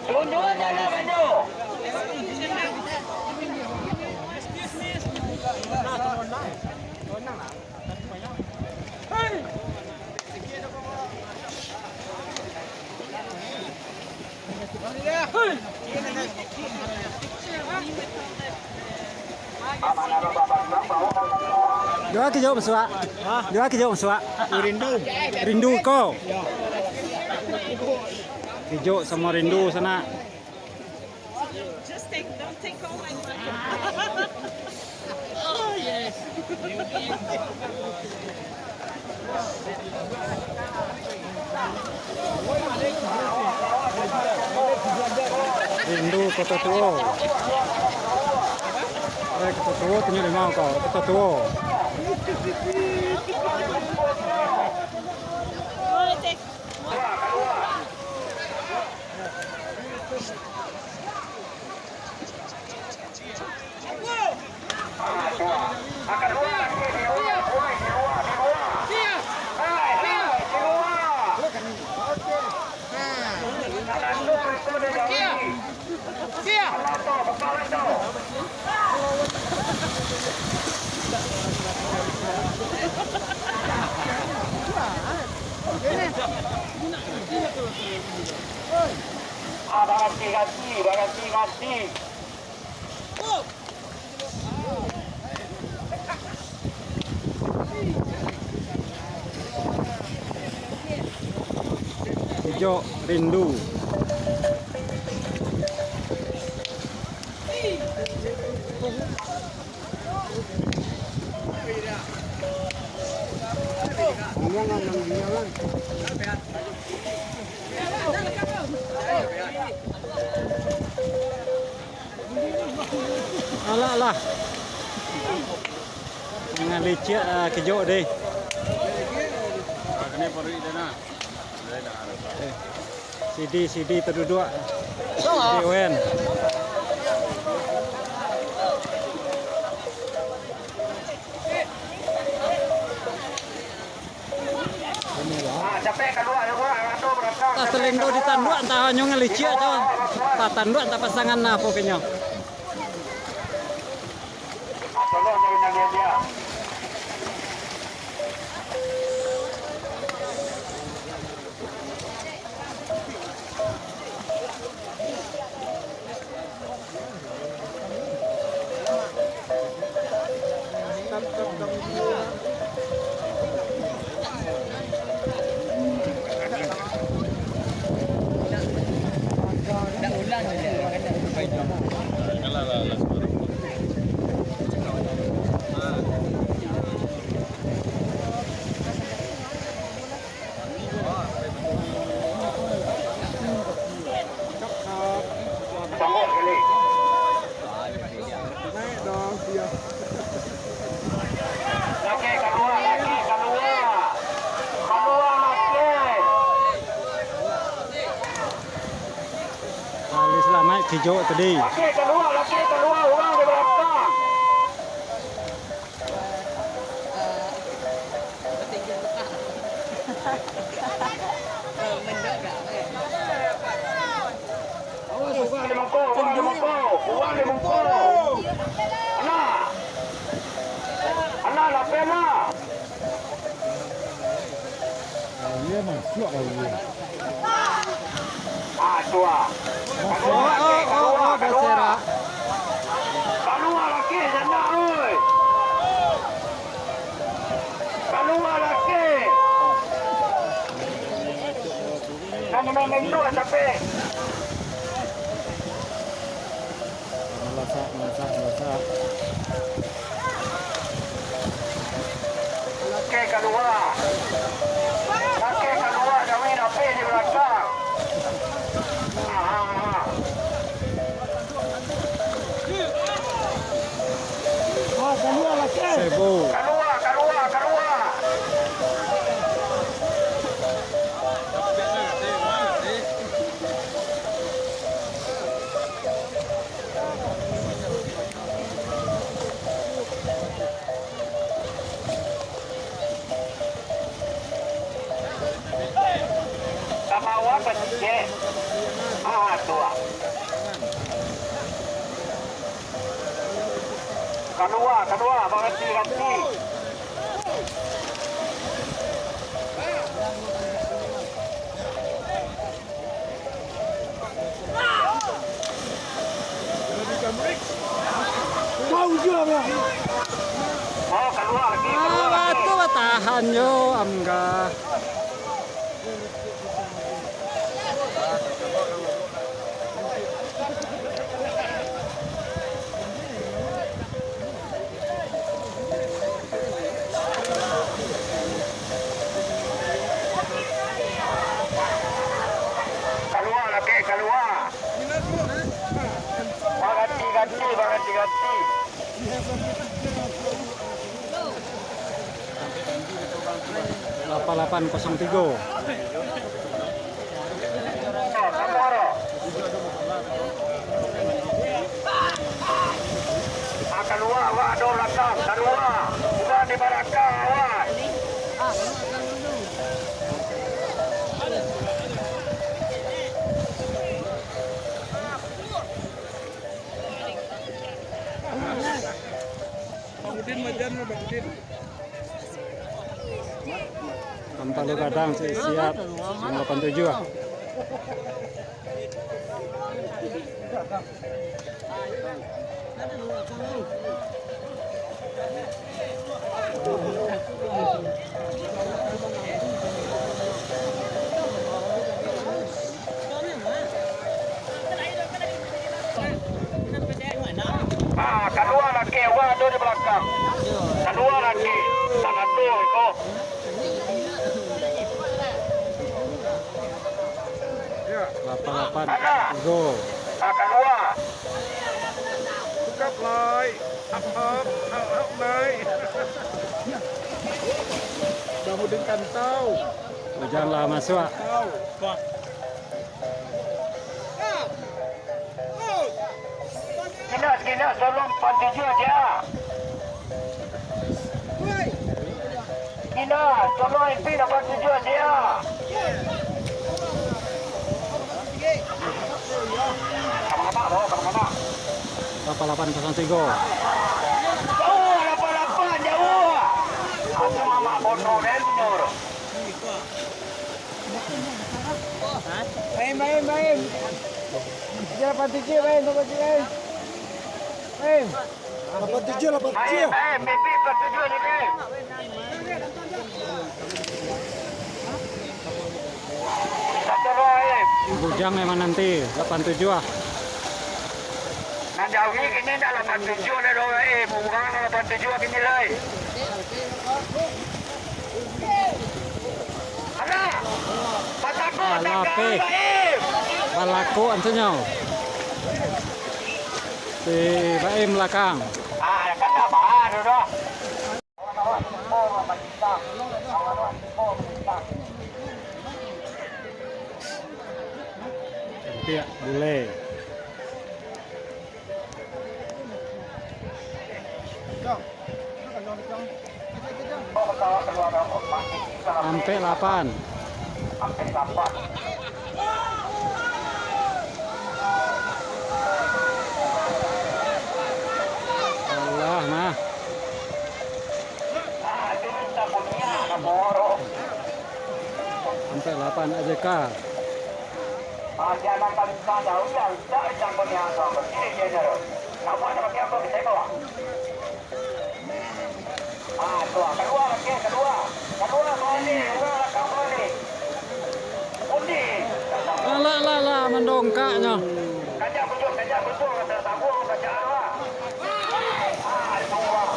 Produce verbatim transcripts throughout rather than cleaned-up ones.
Tunjuakan namanya. Jua Kijok masuak. Hah? Jua Kijok masuak. Rindu. Rindu ko. Kijok samo Rindu sanak. Just take, don't take all my money. Oh, yes. Rindu Koto Tuo. Eh, Koto Tuo, tunjuak limau ko, Koto Tuo. Ah, baranti-ranti, baranti-ranti. Kijok Rindu. Alah, alah. Jangan licik, ah, Kijok deh. Eh, sidi, sidi taduduak. Sidi Wen. Ah, capek kalua, yo, kurang, rado, beratang, capek kalua. Talendo ditanduak, antah nyo ngaliciak, cau. Tatanduak, antah pasangan, nah, pokoknyo. Ah, tolong, jangan, jangan, jangan. Laki kalua, laki kalua. Kalua laki. Alih salamaik Kijok tadi. Laki kalua, laki kalua, urang di balakang. Urang di muko, urang di muko, urang di muko. Anak. Anak, lapeh, anak. Iyo, masuak lah, iyo. Ah, tu ah. Masuak. Kalua, laki, kalua, kalua. Kalua, laki, sanak, oi. Kalua, laki. Nan main ngendok sampai. Malasak, malasak, malasak. Laki kalua. Laki kalua, kami lapeh di balakang. Ah, kalua, laki. Sebo. Kalua, kalua, kalua. Cek. Ah, tu ah. Kalua, kalua, baganti-ganti. Tahu juo, Bang. Oh, kalua lagi, kalua Ah, lagi. Tu batahan jo, Amga. Kalua, laki, kalua. Baganti-ganti, baganti-ganti. Lapan lapan kosong tigo. Ah, kalua, awak ado balakang, kalua. Bukan di balakang, awak. Bang Udin, majan lah, Bang Udin. Tampalai gadang, si-, siap. Lapan tujuah. Ah, kalua laki, awak ado di balakang. Kalua laki, sangato iko. Lapan lapan. Tigo. Ah, kalua. Tukap lai. Hap, hap, hap, hap, naik. Bang Udin Kantau. Ujang lah masuak. Kantau. Kina, kina, tolong pantuju aja. Kina, tolong M P lapan tujuh aja. Lapan lapan kosong tigo. Jauh, lapan lapan, jauh. Asa mamak bono, den, senior. Main, main, main. Dia lapan tujuh, main, lapan tujuh, main. Main. Lapan tujuh, lapan tujuh. Main, main, mimpi lapan tujuh ni, main. Satu roh, eh. Bujang memang nanti, lapan tujuh ah. Nan jauh ni kini dah lapan tujuh dah, eh, murah lapan tujuh kini, lai. Alah, Alah, pe. Balaku antunyo. Si Baim lakang. Cantik, bule. Ampek lapan. Alah, nah. Ampek lapan A J K. Ah, tu, ah, kalua, laki, kalua. Kalua, balik, urang lakang balik. Undi. Alah, alah, alah, mandongkaknyo. Kajak bujur, kajak bujur, kata sabuang, kajak arah. Ah, tu, ah.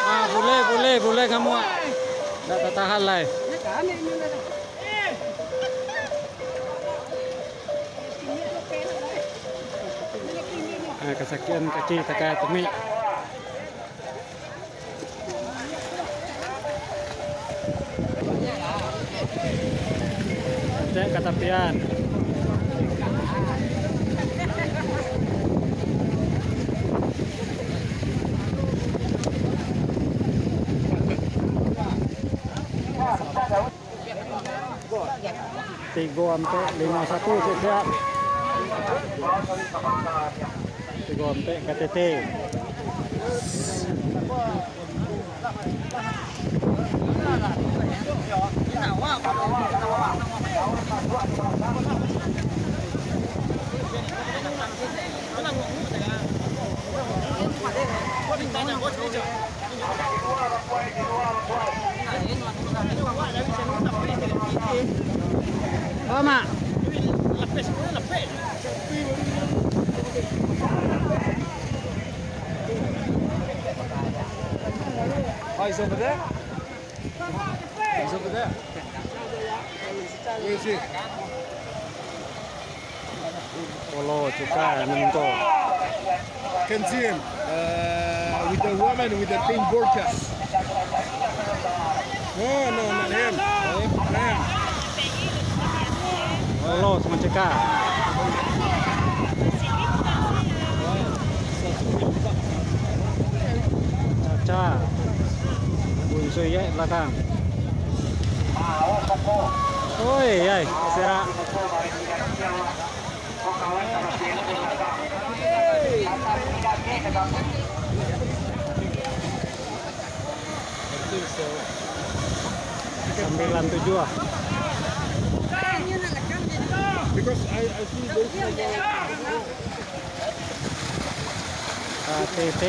Ah, bule, bule, bule ngamuak. Ndak tatahan lai. Ah, kasakian kaki takai tumik. Cek ka tapian. Tigo ampek lima satu, siap-siap. Tigo ampek K T T. Bawa, Mak. Oh, he's over there? He's over there. Where is he? Polo, Cuka, Nungko. Can see him. Uh, with the woman with the pink burqas. No, no, not him. Not him. Polo, sama Cuka. Caca. Bunsu Iyek belakang. Oi, ai, serak. Sambilan tujuah ah. Because I, I see those K T T.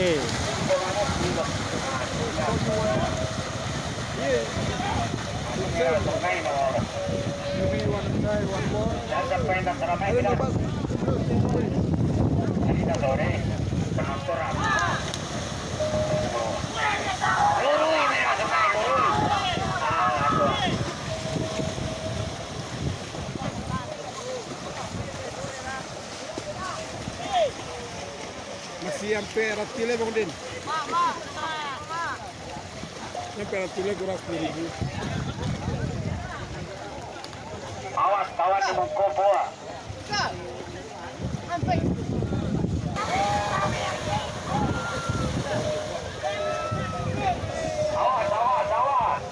Masih ampek ratil lai, Bang Udin. Ampek ratil lai, kurang sapuluah ribu. Awas, kawan di muko buah. Awas, awas, awas.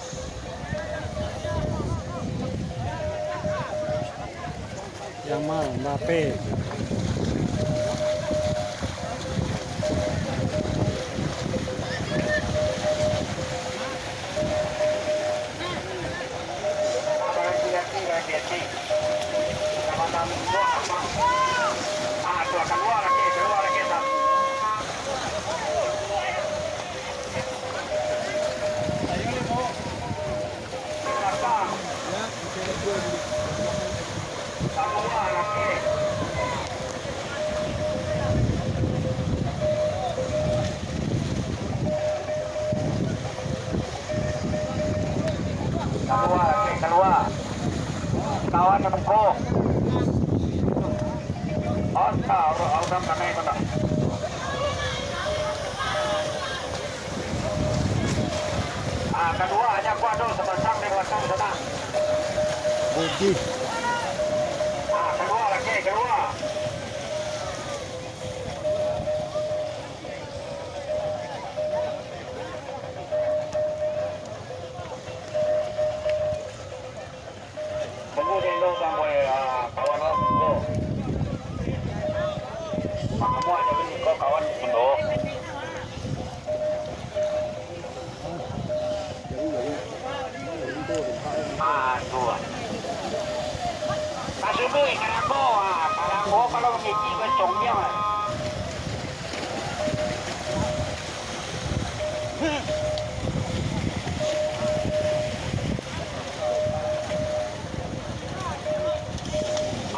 Yamal, Mbappe. Kalua, kalua. Kawan di muko. Onta, urang, urang kanai tu ndak. Ah, kalua, aja kuat tu, sapasang di balakang sana. Budi. Ah, kalua lagi, kalua. Tunggu dulu, Bang Boy. Ah, kawan lo, tunggu. Bang, kamu aja dulu, kau kawan dulu. Ah, tu. Kasih duit, karambau. Ah, karambau kalau gigi, kau congkak.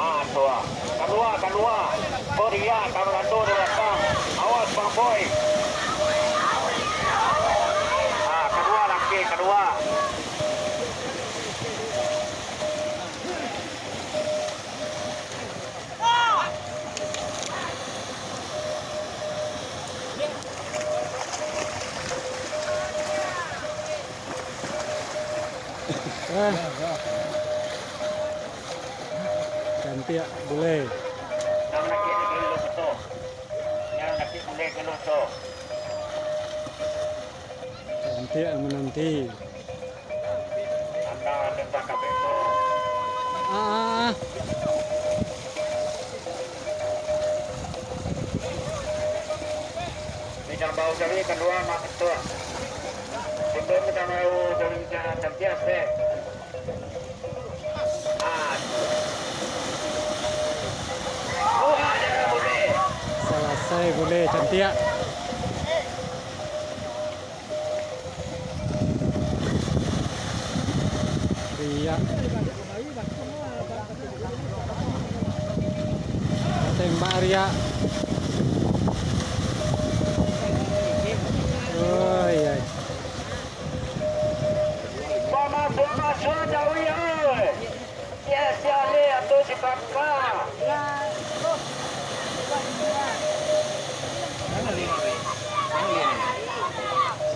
Ah, tu ah. Kalua, kalua. Korea, Fernando di balakang. Awas, Bang Boy. Ah, kalua laki, kalua. Ah. Cantik, bule. Cantik menanti. Dua mak ketua. Kita pertama dari Cantiak, eh. Ah. Buah jangan boleh. Salasai boleh, Cantiak. Riak. Tembak Riak. Oi, oi. Pamasuk-masuk jauh, oi. Sia-sia le atau si Bangka.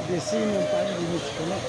Di sini yang paling dingin sekolah.